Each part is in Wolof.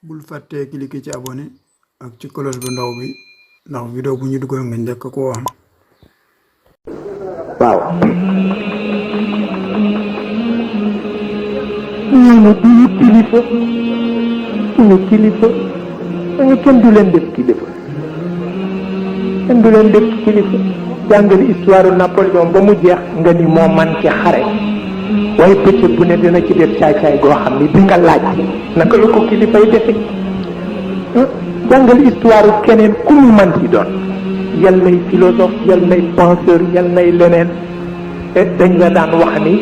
bul fàttee cliquer ci abonné ak ci cloche bu ndaw bi ndax vidéo bu ñu dugal nga njëkk ko am. waaw ñooñu duñu kilifa suñu kilifa dañu kenn du leen def kilifa kenn du leen def kilifa jàngal histoire Napoléon ba mu jeex nga ni moo man ci xare waaye bëccëg bu ne dina ci def caay-caay goo xam ni di nga laaj naka la ko kilifa yi defe jàngal histoire keneen ku mu man ci doon yal nay philosophe yal nay penseur yal nay leneen dañ la daan wax ni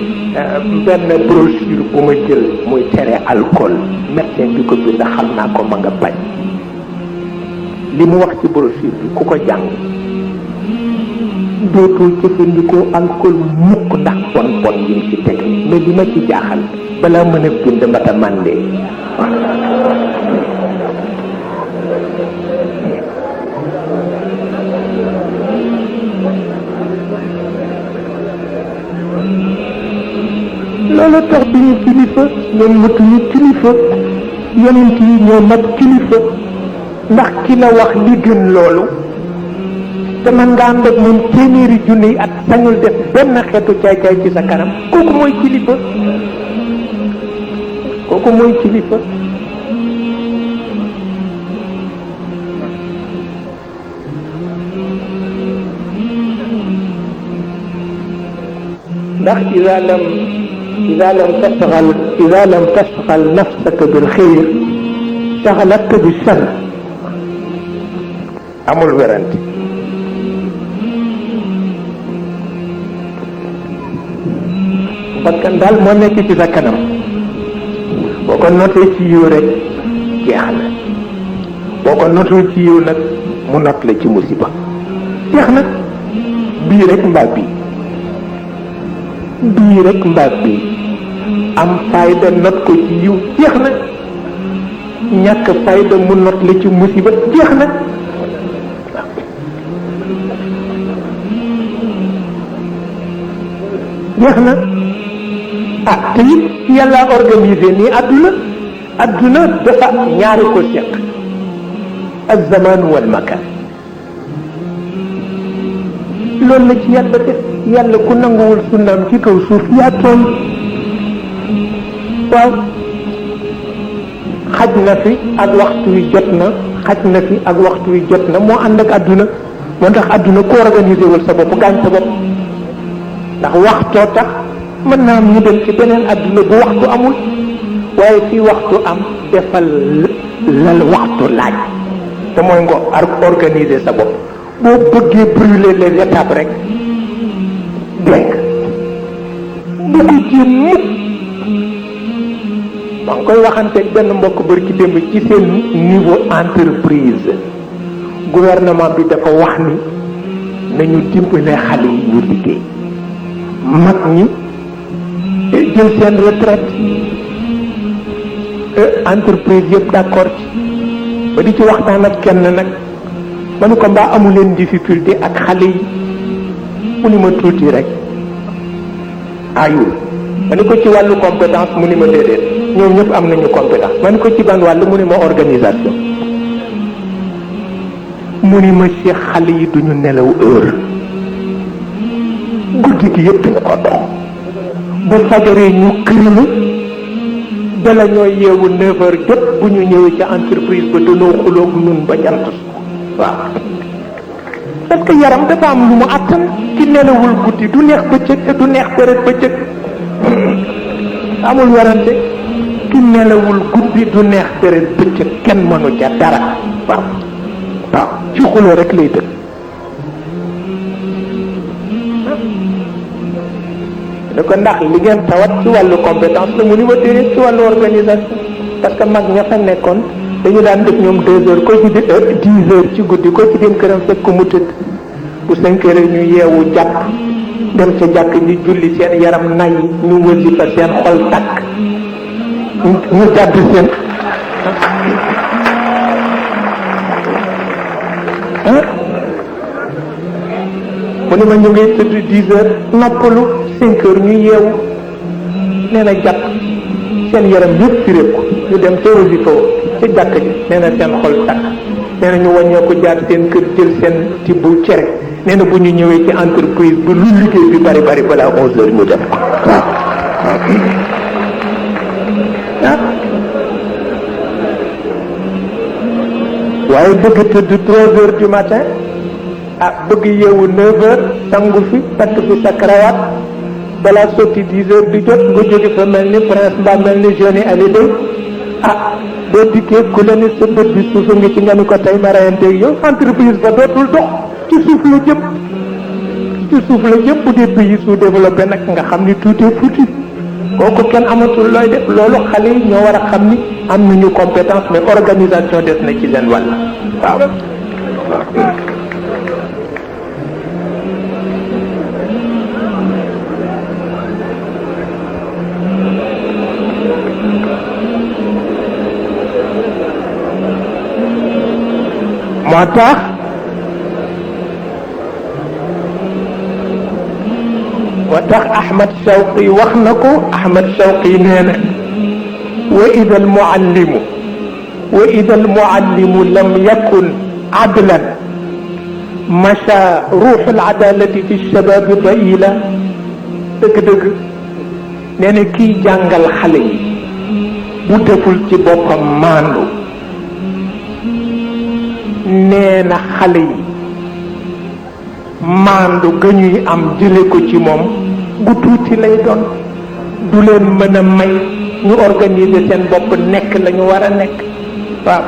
benn brochure bu ma jël muy tere alcool médecin bi ko bind xam naa ko ma nga bañ li mu wax ci brochure bi ku ko jàng dootul jëfandikoo alcool mukk ndax bon bon yi mu ci teg mais li ma ci jaaxal balaa mën a bind mbata màndee loolu tax bi ñu kilifa ñoom matuñu kilifa yonent yi ñoo mat kilifa ndax ki la wax li gën loolu te man nga ànd ak moom téeméeri junni at sañul def benn xeetu caay-caay ci sa kanam kooku mooy kilifa kooku mooy kilifa ndax إذا لم تشغل نفسك بالخير شغلتك بالشر amul werante bakkan daal moo nekk ci sa kanam boo ko notee ci yiw rek jeex na boo ko notul ci yiw nag mu not la ci musiba jeex na bii rek mbaa bii am fayda not ko ci yiw jeex na ñàkk fayda mu not la ci musiba jeex na jeex na te it yàlla organisé nii adduna dafa ñaari ko seq az-zaman wal makan loolu la ci yàlla def yàlla ku nanguwul sunnaam ci kaw suuf yaa tooñ waaw xaj na fi ak waxtu wi jot na xaj na fi ak waxtu wi jot na moo ànd ak adduna moo tax adduna ku organisé wul sa bopp gaañ sa bopp ndax waxtoo tax mën naa am ñu dem ci beneen adduna bu waxtu amul waaye fii waxtu am defal lal waxtu laaj te mooy nga organiser sa bopp boo bëggee brûler les étapes rek dégg bu ko jéem mukk maa ngi koy waxanteeg benn mbokk bari ci démb ci seen niveau entreprise gouvernement bi dafa wax ni nañu dimbale xale yi ñu liggéey mag ñi jël seen retraite entreprise yëpp d'accord ci ba di ci waxtaan ak kenn nag ma ni ko mbaa amu leen difficulté ak xale yi mu ni ma tuuti rek ayul ma ni ko ci wàllu compétence mu ni ma déedéet ñoom ñëpp am nañu compétence ma ni ko ci ban wàll mu ni ma organisation mu ni ma ci xale yi duñu nelaw heure guddi gi yëpp duñu ko dox bu fajaree ñu këriñu bala ñoo yeewu 9 heures jot bu ñu ñëwee ca entreprise ba dañoo xuloog nun ba jant waaw parce que yaram dafa am lu mu àttan ci nelawul guddi du neex bëccëg te du neex bëreet bëccëg amul werante ki nelawul guddi du neex bëreet bëccëg kenn mënu ca dara waaw waaw ci xuloo rek lay dëkk da ko ndax li ngeen tawat ci wàllu compétence la mu ni ma déedéet ci wàllu organisation parce que mag ña fa nekkoon dañu daan def ñoom 2 heures ko ci 10 heures ci guddi ko ci dem këram fekk ko mu tëdd bu 5 heures ñu yeewu jàpp dem ca jàkk ñi julli seen yaram nay ñu wëlli fa seen xol takk ñu jàdd seen mu ne ma ñu ngi tëdd 10 heures noppalu 5 heures ñu yeewu nee na jàpp seen yaram yëpp firéeku ñu dem ca wasifa ca jàkk ji nee na seen xol takk nee na ñu wàññeeku jaar seen kër jël seen tibbu cere nee na bu ñu ñëwee ci entreprise bu lu liggéey bi bari bari balaa 11 heures ñu def ko waaw waaye bëgg tëdd 3 heures du matin bëgg yeewu 9 heures sangu fi takk fi sa cravate balaa sotti 10 heures di jot nga jóge fa mel ni prince mbaa mel ni Johnny Hallyday boo dikkee ku la ni sa bët bi suufa ngi ci nga ni ko tey ma reyanteeg yow entreprise ba dootul dox ci suuf la jëm bu dee pays sous-développé nag nga xam ni tout est foutu kooku kenn amatul looy def loolu xale yi ñoo war a xam ni am nañu compétence mais organisation des na ci seen wàll waaw moo tax Ahmad Shawqi wax na ko Ahmad Shawqi nee na wa ida almuallimu lam yakun adlan macha ruuxu aladalati fi shababi daila dëgg-dëgg nee na kiy jàngal xale yi bu deful ci boppam maandu nee na xale yi maandu ga ñuy am jële ko ci moom gu tuuti lay doon du leen mën a may ñu organiser seen bopp nekk la ñu war a nekk waaw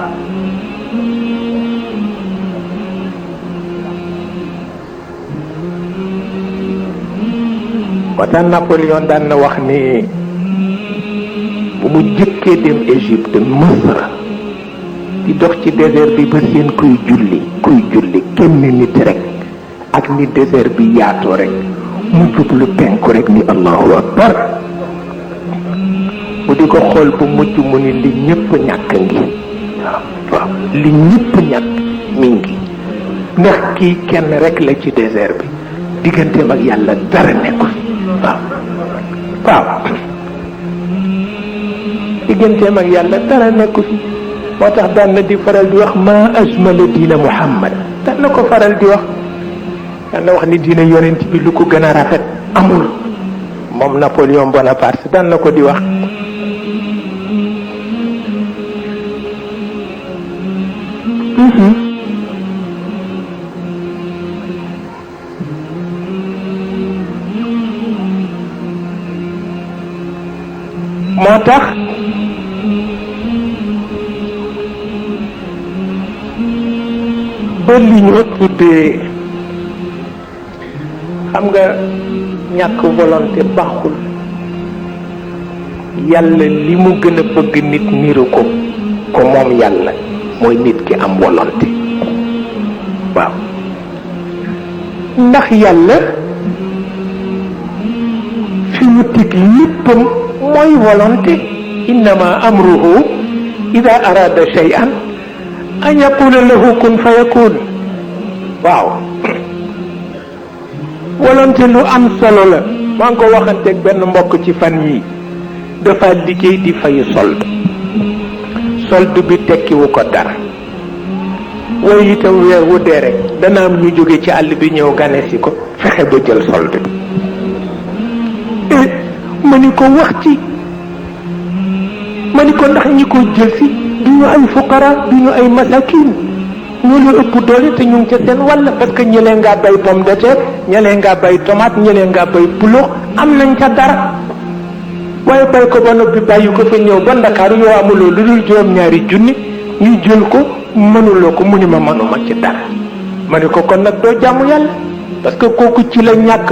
moo tax Napoléon daan na wax ni bu mu jëkkee dem Égypte Misra di dox ci désert bi ba seen kuy julli kenn nit rek ak ni désert bi yaatoo rek mu jublu penku rek ni allahu akbar mu di ko xool bu mujj mu ni li ñëpp ñàkk ngi waaw li ñëpp ñàkk mi ngi ndax kii kenn rek la ci désert bi digganteem ak yàlla dara nekkul waaw digganteem ak yàlla dara nekku fi moo tax daan na di faral di wax ma ajmala diina Muhammad daan na ko faral di wax daan na wax ni diina yonent bi lu ko gën a rafet amul moom Napoléon Bonaparte daan na ko di wax moo tax ba li ñoo tuddee xam nga ñàkk volonté baaxul yàlla li mu gën a bëgg nit niru ko moom yàlla mooy nit ki am volonté waaw ndax yàlla fi mu tig léppam mooy volonté innama amruhu ida arada shay'an an yaqula lahu kun fayakun waaw volonté lu am solo la maa ngi ko waxanteeg benn mbokk ci fan yii dafa liggéey di fayu solde bi tekkiwu ko dara waaye itam weer wu dee rek dana am ñu jóge ci àll bi ñëw gane si ko fexe ba jël solde bi ma ni ko wax ci ma ni ko ndax ñi ko jël si du ñu ay fuqara du ñu ay masakin ñoo la ëpp doole te ñu ngi ca seen wàll parce que ñëlee ngaa bay pomme de terre ñëlee ngaa bay tomate ñëlee ngaa bay pulóox am nañ ca dara waaye bay ko ba noppi bàyyi ko fa ñëw ba Ndakaaru yow amuloo lu dul juróom-ñaari junni ñu jël ko mënuloo ko mu ni ma mënuma ci dara ma ni ko kon nag doo jaamu yàlla parce que kooku ci la ñàkk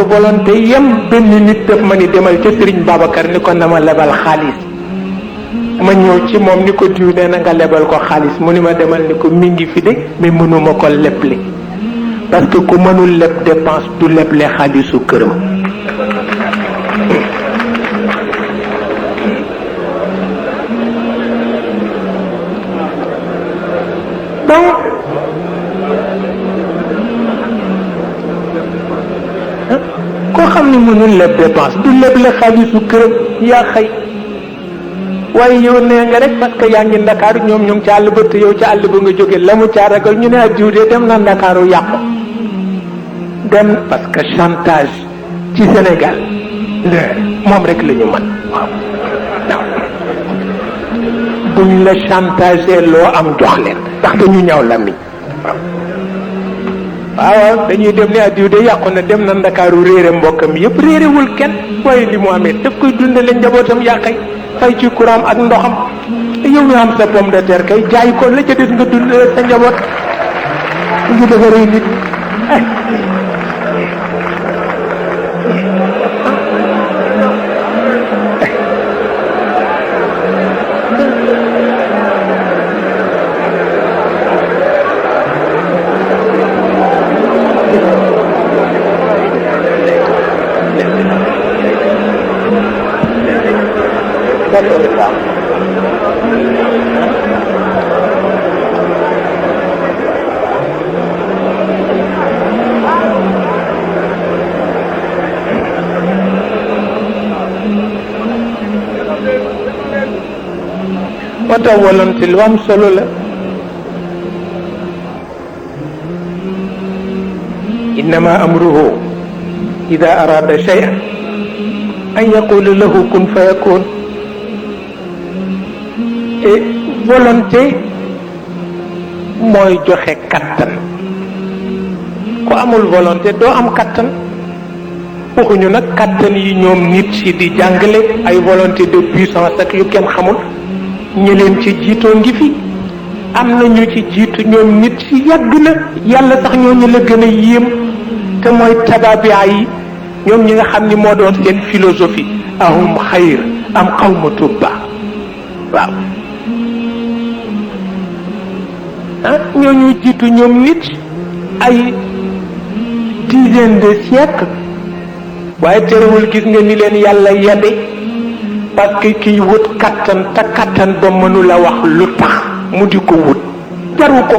volonté yem benn nit def ma ni demal ca Sëriñ Babacar ni ko na ma lebal xaalis ma ñëw ci moom ni ko diw nee na nga lebal ko xaalis mu ni ma demal ni ko mi ngi fi de mais mënuma ko leble parce que ku mënul leb dépense du leble xaalisu këram donc koo xam ne mënul leb dépense du leb la xaalisu këram yaa xëy waaye yow nee nga rek parce que yaa ngi Ndakaaru ñoom ñu ngi ci àll ba te yow ci àll ba nga jóge la mu caa ragal ñu ne diw de dem na Ndakaaru yàqu dem parce que chantage ci Sénégal moom rek la ñu mën waaw buñ la chantage loo am jox leen ndax dañu ñaw làmmiñ waaw dañuy dem ne diw de yàqu na dem na Ndakaaru réere mbokkam yëpp réerewul kenn waaye li mu amee daf koy dundale njabootam yàqay fay ci courant ak ndoxam yow nga am sa pomme de terre kay jaay ko la ca des nga dundale sa njaboot ngi defaree nit moo tax volonté lu am solo la innama amruhu ida arada shay'an an yaqula lahu kun fayakun et volonté mooy joxe kattan ku amul volonté doo am kattan waxuñu nag kattan yi ñoom nit si di jàngale ay volonté de puissance ak yu kenn xamul ñi leen ci jiitoo ngi fi am na ñu ci jiitu ñoom nit si yàgg na yàlla sax ñooñu la gën a yéem te mooy tababia yi ñoom ñi nga xam ni moo doon seen philosophie ahum xayr am xawma tubba waaw ñooñu jiitu ñoom nit ay dizaine de siècles waaye terewul gis nga ni leen yàlla yedde parce que kiy wut kattan te kattan ba mënula wax lu tax mu di ko wut jaru ko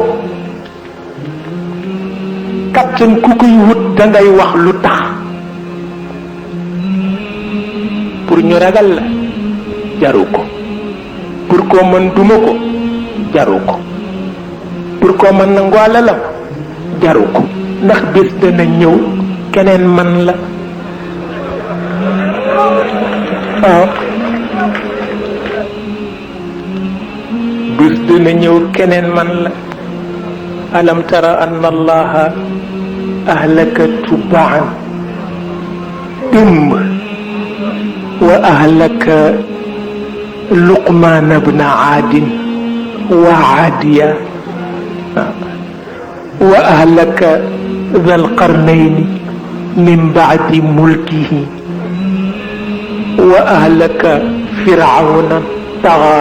kattan ku koy wut dangay wax lu tax pour ñu ragal la jaru ko pour koo mën duma ko jaru ko pour koo mën nangu alalam jaru ko ndax bés dana ñëw keneen man la waaw bés dana ñëw keneen man la alam tara anna allaha ahlaka tubaan démb wa ahlaka luqmaan bna aadin wa aadiya wa ahlaka dhal qarnayni min baadi mulkihi wa ahlaka firawna taxa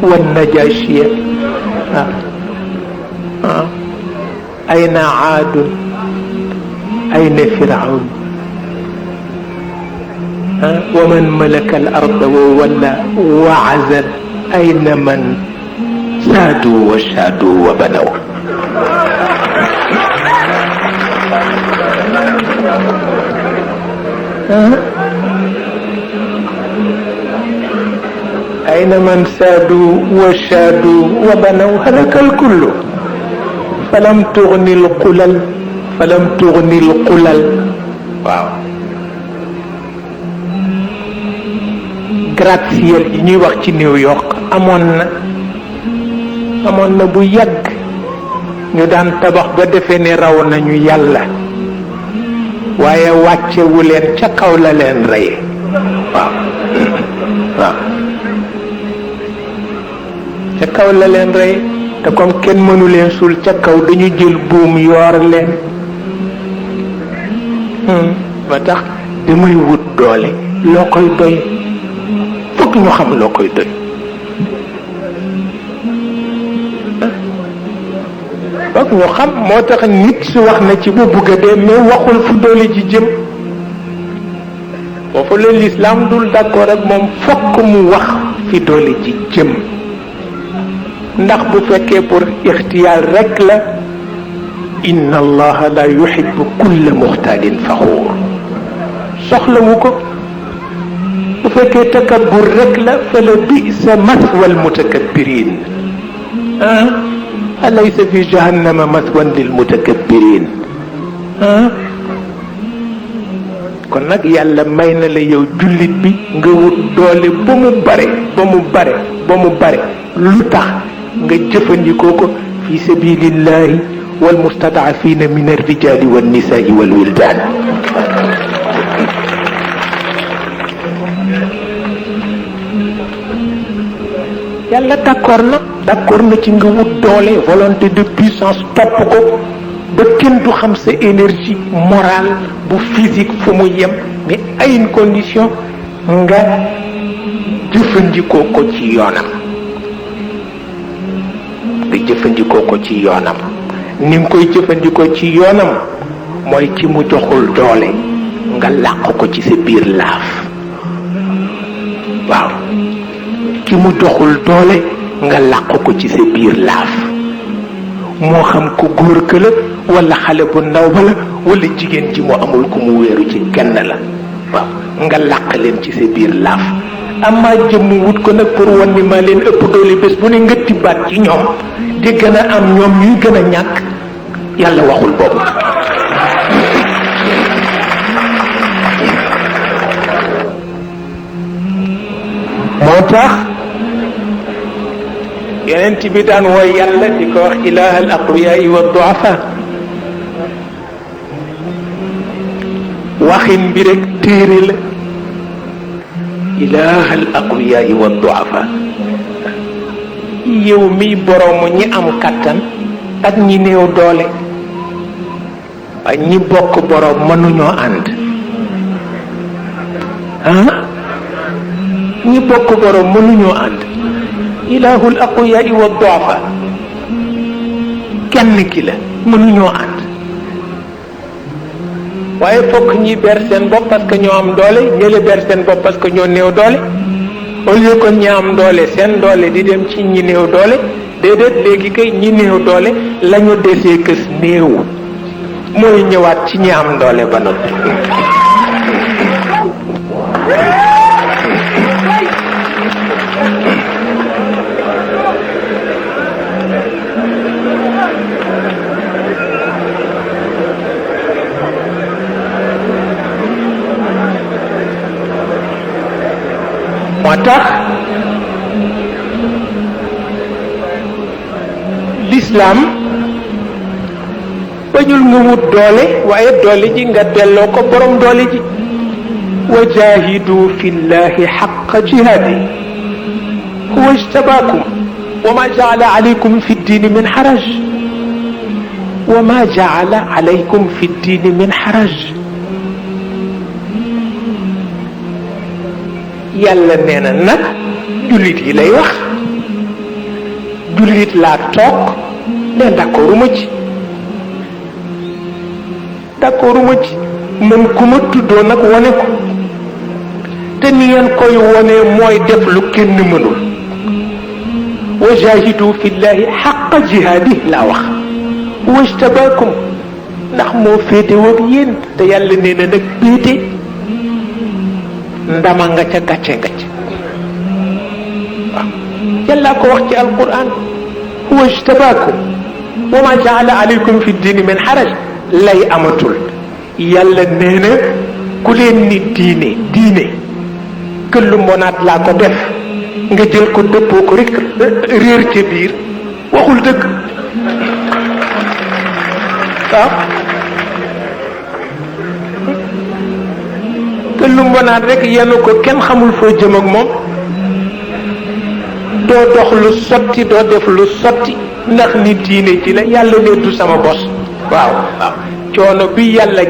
wa najashiya ayna aadun ayna firawn wa man malaka al arda wa walla wa azal ayna man saadu wa shaadu wa banaw أين من سادوا وشادوا وبنوا هلك الكل فلم تغني القلل waaw gratte-ciel yi ñuy wax ci New York amoon na bu yàgg ñu daan tabax ba defee ne raw nañu yàlla waaye wàccewu leen ca kaw la leen rey waaw ca kaw la leen rey te comme kenn mënu leen suul ca kaw dañu jël buum yoor leen ba tax damay wut doole loo koy doy fokk ñu xam loo koy doy fokk ñu xam moo tax nit su wax na ci bu bugg a dee mais waxul fu doole ji jëm foofu la lislaam dul d'accord ak moom fokk mu wax fi doole ji jëm ndax bu fekkee pour ixtiyaar rek la inna allaha la yuhibbu kulla muxtaalin faxuur soxlawu ko bu fekkee takabbur rek la fa la bisa mathwal mutakabbirin alaysa fi jahannama mathwan lil mutakabbirin kon nag yàlla may na la yow jullit bi nga wut doole ba mu bare ba mu bare ba mu bare lu tax nga jëfandikoo ko fi sabilillahi wal mustadafina min arrijali wan nisaai wal wildan yàlla d'accord na ci nga wut doole volonté de puissance topp ko ba kenn du xam sa énergie morale bu physique fu mu yem mais à une condition nga jëfandikoo ko ci yoonam ni nga koy jëfandikoo ci yoonam mooy ci mu joxul doole nga làq ko ci sa biir laaf waaw ki mu joxul doole nga làq ko ci sa biir laaf moo xam ko góor ka la wala xale bu ndaw ba la wala jigéen ji mu amul ku mu wéeru ci kenn la waaw nga làq leen ci sa biir laaf amaa jëmm wut ko nag pour wan ni maa leen ëpp doole bés bu ne nga tibbaat ci ñoom di gën a am ñoom ñuy gën a ñàkk yàlla waxul boobu moo tax yonent bi daan wooy yàlla di ko wax ilaha al aqwiyaai wa duafa waxin bi rek téere la ilaha al aqwiyaai wa duafa yow mi boroomu ñi am kattan ak ñi néew doole waaye ñi bokk boroom mënuñoo ànd ñi bokk boroom mënuñoo ànd ilahul aqwiyaai wa duafa kenn ki la mënuñoo ànd waaye fokk ñi ber seen bopp parce que ñoo am doole ñële ber seen bopp parce que ñoo néew doole au lieu kon ñi am doole seen doole di dem ci ñi néew doole déedéet léegi kay ñi néew doole lañu desee kës néew mooy ñëwaat ci ñi am doole ba noppi moo tax l'islam bañul nga wut doole waaye doole ji nga delloo ko borom doole ji wa jahidu fi llahi xaqa jihaadi huwa ijtabaakum wa ma jaala alaykum fi ddiini min xaraj wa ma jaala alaykum fi ddiini min xaraj yàlla nee na nag jullit yi lay wax jullit laa toog ne d'accorduma ci man ku ma tuddoo nag wone ko te ni ngeen koy wone mooy def lu kenn mënul wa jahidu fi llahi xaqa jihaadi laa wax wajtabaakum ndax moo féete woog yéen te yàlla nee na nag péete ndama nga ca gàcce waaw yàlla ko wax ci alquran huwa ijtabaakum wa ma jaala alaykum fi diini min xaraj lay amatul yàlla nee na ku leen ni diine këllu mbonaat laa ko def nga jël ko dëppoo ko rek réer ca biir waxul dëgg waaw këllu mbonaat rek yenu ko kenn xamul foo jëm ak moom doo dox lu sotti doo def lu sotti ndax ni diine ji la yàlla ne du sama bos waaw coono bi yàlla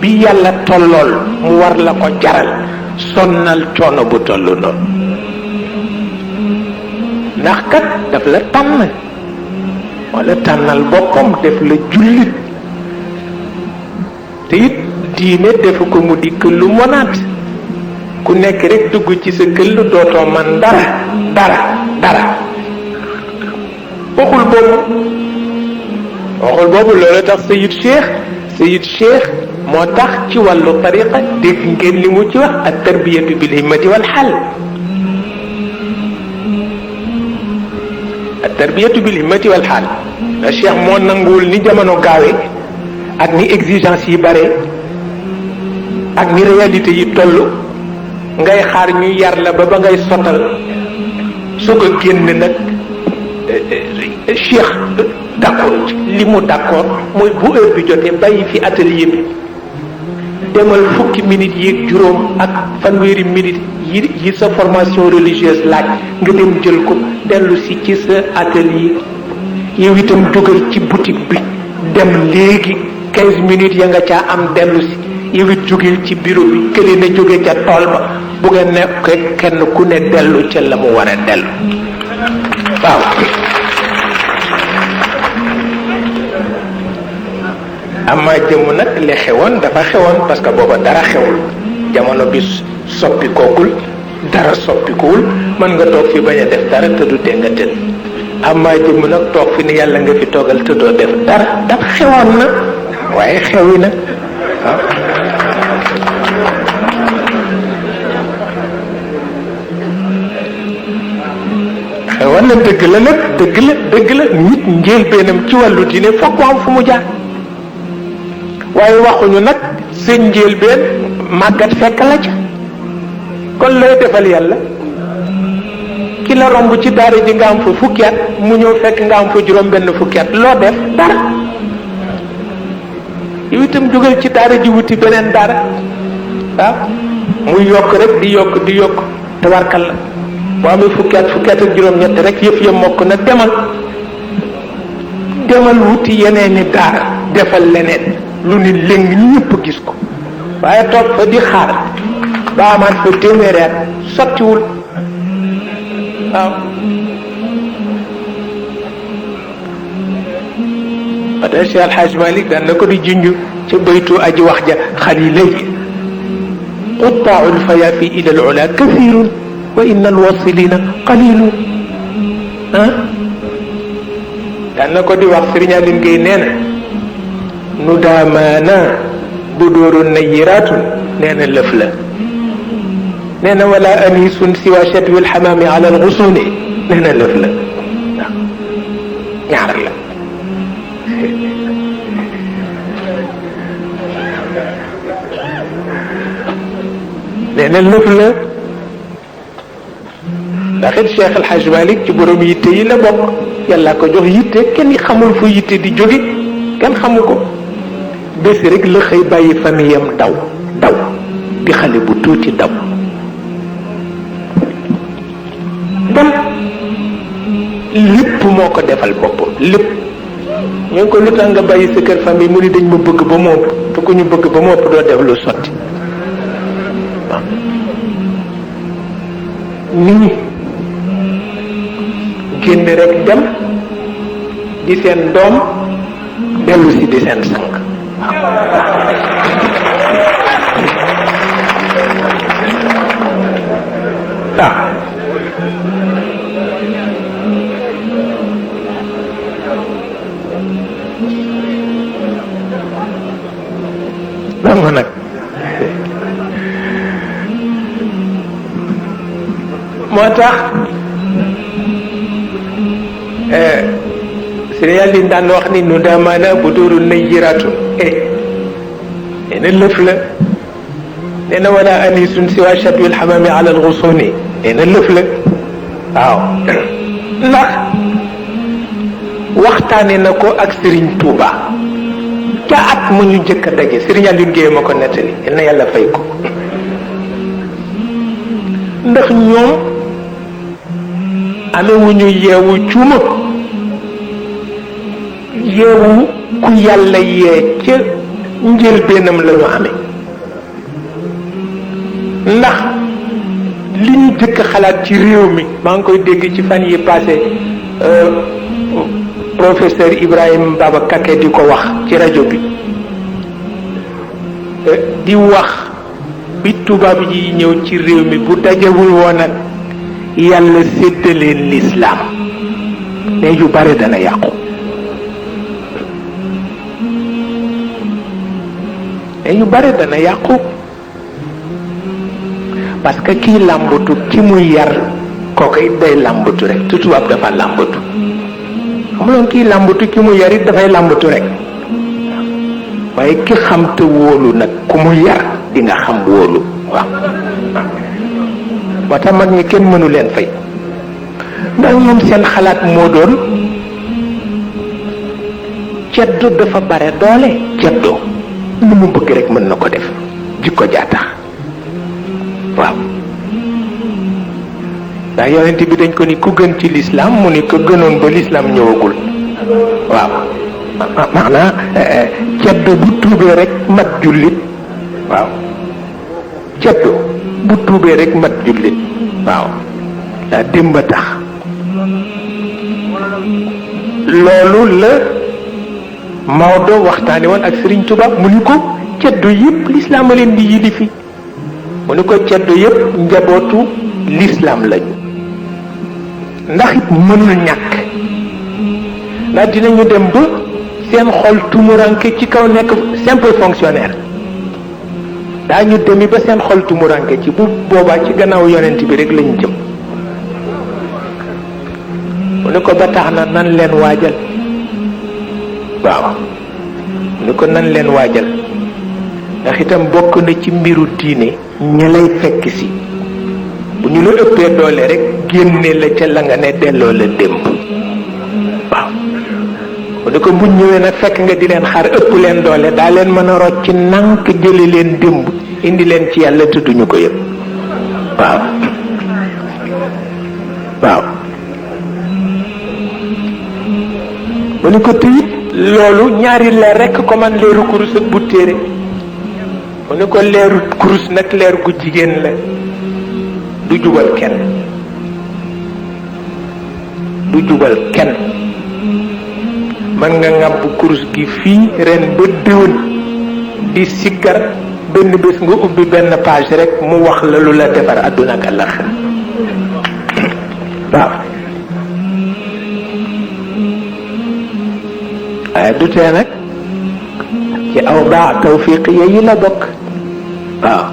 bi yàlla tollool mu war la ko jaral sonnal coono bu tollu noonu ndax kat daf la tànn wala tànnal boppam def la jullit te it diine defu ko mu di këllu monaat ku nekk rek dugg ci sa këll dootoo man dara waxul boobu loolu tax Sayid Cheikh moo tax ci wàllu tariqa dégg ngeen li mu ci wax ak tarbiyatu bil himmati wal xal. ak tarbiyatu bil himmati wal xal Cheikh moo nanguwul ni jamono gaawee ak ni exigence yi bare ak ni réalité yi toll ngay xaar ñu yar la ba ngay sottal su ko génn nag Cheikh d'accord li mu d'accord mooy bu heure bi jotee bàyyi fi atelier bi demal fukki minutes yi ak juróom ak fanweeri minutes yi sa formation religieuse laaj nga dem jël ko dellu si ci sa atelier yow itam jógal ci boutique bi dem léegi 15 minutes ya nga caa am dellu si yow it jógeel ci bureau bi kële na jóge ca tool ba bu ngeen nekk kenn ku ne dellu ca la mu war a dellu waaw. ama jëmm nag li xewoon dafa xewoon parce que booba dara xewul jamono bi soppi kookul dara soppikuwul mën nga toog fi bañ a def dara te du tee nga tëdd ama jëmm nag toog fi ni yàlla nga fi toogal te doo def dara dafa xewoon na waaye xewi na waaw. xewoon na dëgg la nag dëgg la nit njëlbeenam ci wàllu diine fokk am fu mu jaar waaye waxuñu nag seen njëlbeen màggat fekk la ca kon lay defal yàlla ki la romb ci daara ji nga am fa fukki at mu ñëw fekk nga am fa juróom benn fukki at loo def dara yow itam jógal ci daara ji wuti beneen daara waaw muy yokk rek di yokk tabarkal la boo amee fukki at ak juróom-ñett rek yëf ya mokk na demal wuti yeneeni daara defal leneen lu ni lëng ñëpp gis ko waaye toog fa di xaar ba amaat fa téeméeri at sottiwul waaw. ata Cheikh Alhaj Malik daan na ko di junj ca baytu aji wax ja xalilay quttaau lfayafi ila al ula kathirun wa inna alwasilina qalilun daan na ko di wax Sëriñ Aline Gueye nee na nu daamaana bu dóoru nayiraatun nee na lëf la nee na wala anisun siwa chatwi lxamaami ala alxusuni nee na lëf la waaw ñaar la nee na lëf la ndax it Cheikh El Hadj Malick ci borom yitte yi la bokk yàlla ko jox yitte kenn xamul fu yitte di jóge kenn xamu ko bés rek la xëy bàyyi famille am daw di xale bu tuuti daw dem lépp moo ko defal boppam lépp ñu ngi ko lu tax nga bàyyi sa kër famille mu ni dañ ma bëgg ba mu ëpp te ku ñu bëgg ba mu ëpp doo def lu sotti waaw nit ñi génn rek dem di seen doom dellu si di seen sang nangu nag moo tax Sëriñ Aliou daan wax ni nu daamaana bu dóoru nay yiraatu nee na lëf la nee na wala anisun siwa chatwi lxamami ala alxusuni nee na lëf la waaw ndax waxtaane na ko ak Sëriñ Tuuba ca at mu ñu njëkk a daje Sëriñ Aliou Guèye ma ko nettali yal na yàlla fay ko ndax ñoom amewuñu yeewu cuuma yeewu ku yàlla yee ca njëlbeenam la ñu amee ndax li ñu jëkk xalaat ci réew mi maa ngi koy dégg ci fan yi passé professeur Ibrahima Baba Kaké di ko wax ci rajo bi di wax bi tubaab yi ñëw ci réew mi bu dajewul woon ak yàlla séddaleen lislaam ne yu bare dana yàqu yu bare dana yàqu parce que kii làmbatu ki muy yar kooku it day làmbatu rek te tubaab dafa làmbatu xamuloon kii làmbatu ki mu yar it dafay làmbatu rek waaye ki xam te wóolu nag ku mu yar di nga xam wóolu waaw moo tax mag ñi kenn mënu leen fay ndax ñoom seen xalaat moo doon ceddo dafa bare doole ceddo lu mu bëgg rek mën na ko def jikko jaatax waaw ndax yonent bi dañ ko ni ku gën ci lislaam mu ni ko gënoon ba lislaam ñëwagul waaw maanaam ceddo bu tuubee rek mat jullit waaw ceddo bu tuubee rek mat jullit waaw daa démb tax loolu la Maodo waxtaane woon ak Serigne Touba mu ni ko ceddo yëpp lislaam a leen di yilifi mu ni ko ceddo yëpp njabootu lislaam lañu ndax it mënul ñàkk ndax dinañu dem ba seen xol tumuranke ci kaw nekk simple fonctionnaire daañu demi ba seen xol tumuranke ci bu boobaa ci gannaaw yonent bi rek lañu jëm mu ni ko ba tax na nan leen waajal waaw mu ni ko nan leen waajal ndax itam bokk na ci mbiru diine ña lay fekk si bu ñu la ëppee doole rek génne la ca la nga ne delloo la démb waaw mu ni ko buñ ñëwee nag fekk nga di leen xaar ëpp leen doole daa leen mën a rocc ci nànk jële leen démb indi leen ci yàlla te duñu ko yëpp waaw waaw mu ni ko tëyit loolu ñaari leer rekk ko man leeru kurus ak bu téere mu ni ko leeru kurus nag leer gu jigéen la du jubal kenn du jubal kenn man nga ŋàbb kurus gi fii ren ba déwén di sikkar benn bés nga ubbi benn page rek mu wax la lu la defar àdduna ak àllaxira waaw waaye du tee nag ci awdaa tawfiqiya yi la bokk waaw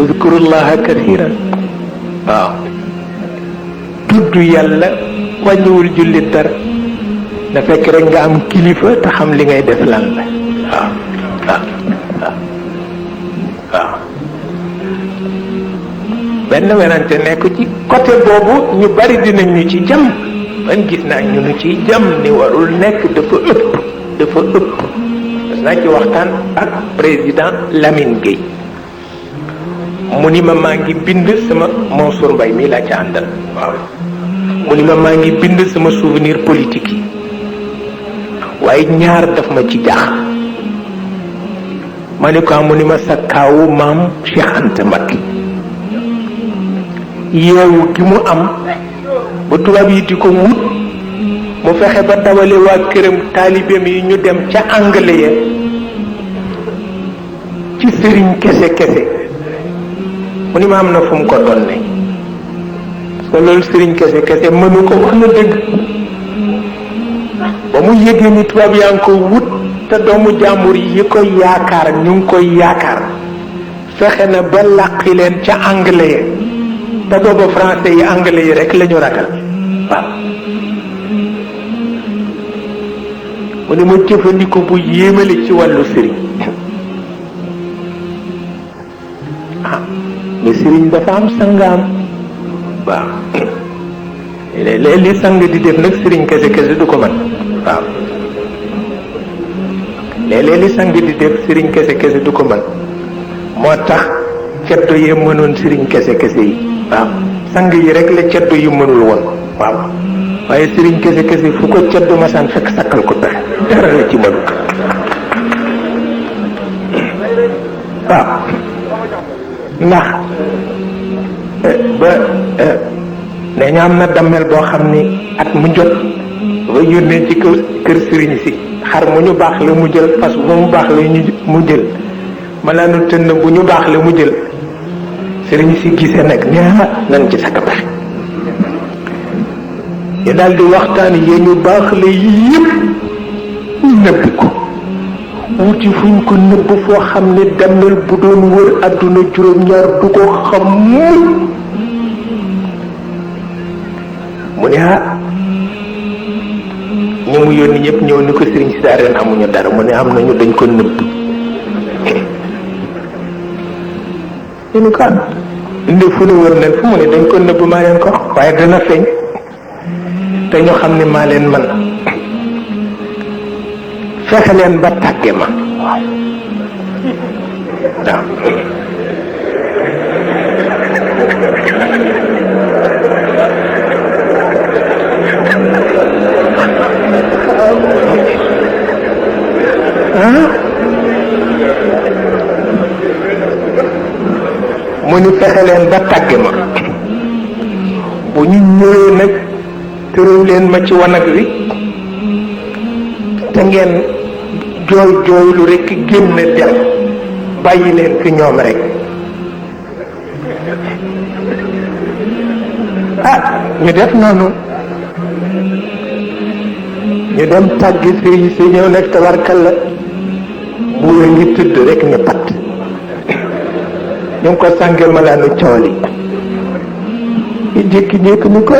uzkurullaha kathiran waaw tudd yàlla wàññiwul jullit dara na fekk rek nga am kilifa te xam li ngay def lan la waaw waaw waaw waaw benn werante nekk ci côté boobu ñu bari dinañ ñu ci jam man gis naa ñu nu ciy jam ni warul nekk dafa ëpp parce naa ci waxtaan ak président Lamine Gueye mu ni ma maa ngi bind sama Mansour Mbaye mii laa ca àndal waaw mu ni ma maa ngi bind sama souvenir politique yi waaye ñaar daf ma ci jaax ma ni ko mu ni ma sa kaawu maam Cheikh Anta Mbacké yeewu gi mu am ba tubaab yi di ko wut mu fexe ba dawale waa këram taalibeem yi ñu dem ca anglais ya ci sëriñ kese mu ni ma am na fu mu ko donne parce que loolu sëriñ kese mënu ko wax na dëgg ba mu yëgee ni tubaab yaa ngi ko wut te doomu jàmbur yi koy yaakaar ñu ngi koy yaakaar fexe na ba làqi leen ca anglais ya te booba français yi anglais yi rek la ñu ragal waaw mu ni ma jëfandiko bu yéemale ci wàllu sëriñ mais sëriñ dafa am sangaam waaw léeg li sang di def nag sëriñ kese du ko mën waaw léeg li sang di def sëriñ kese du ko mën moo tax ceddo yee mënoon sëriñ kese yi waaw sang yi rek la ceddo yu mënul woon waaw waaye sëriñ kese fu ko ceddo masaan fekk sakkal ko pexe dara la ci mënul waaw ndax ba ne ñu am na dammel boo xam ni at mu jot ba yónnee ci kër sëriñ si xar mu ñu baax la mu jël fas bu mu baax la mu jël malaanu tënn bu ñu baax la mu jël sëriñ si gisee nag ñaa nan ci sakk pexe ñu daal di waxtaan yee ñu baax la yëpp ñu nëbbi ko wuti fuñ ko nëbb foo xam ne demel bu doon wër àdduna juróom-ñaar du ko xam mu ne ñu mu yónni ñëpp ñëw ni ko sëriñ si daa ren amuñu dara mu ne am nañu dañ ko nëbb ñu ni ko indi fu ne wër leen fu mu ne dañ ko nëbb maa leen ko wax waaye dana feeñ te ñu xam ne maa leen mën fexe leen ba tàgge ma waaw mu ni fexe leen ba tàgge ma bu ñu ñëwee nag tëral leen ma ci wanag wi te ngeen jooy lu rekk génn dem bàyyi leen fi ñoom rek ñu def noonu ñu dem tàggi sëriñ si ñëw nag tabarkalla buur a ngi tëdd rek ni pat ñu ngi ko sàngee malaanu cool yi jékki-jékki ni ko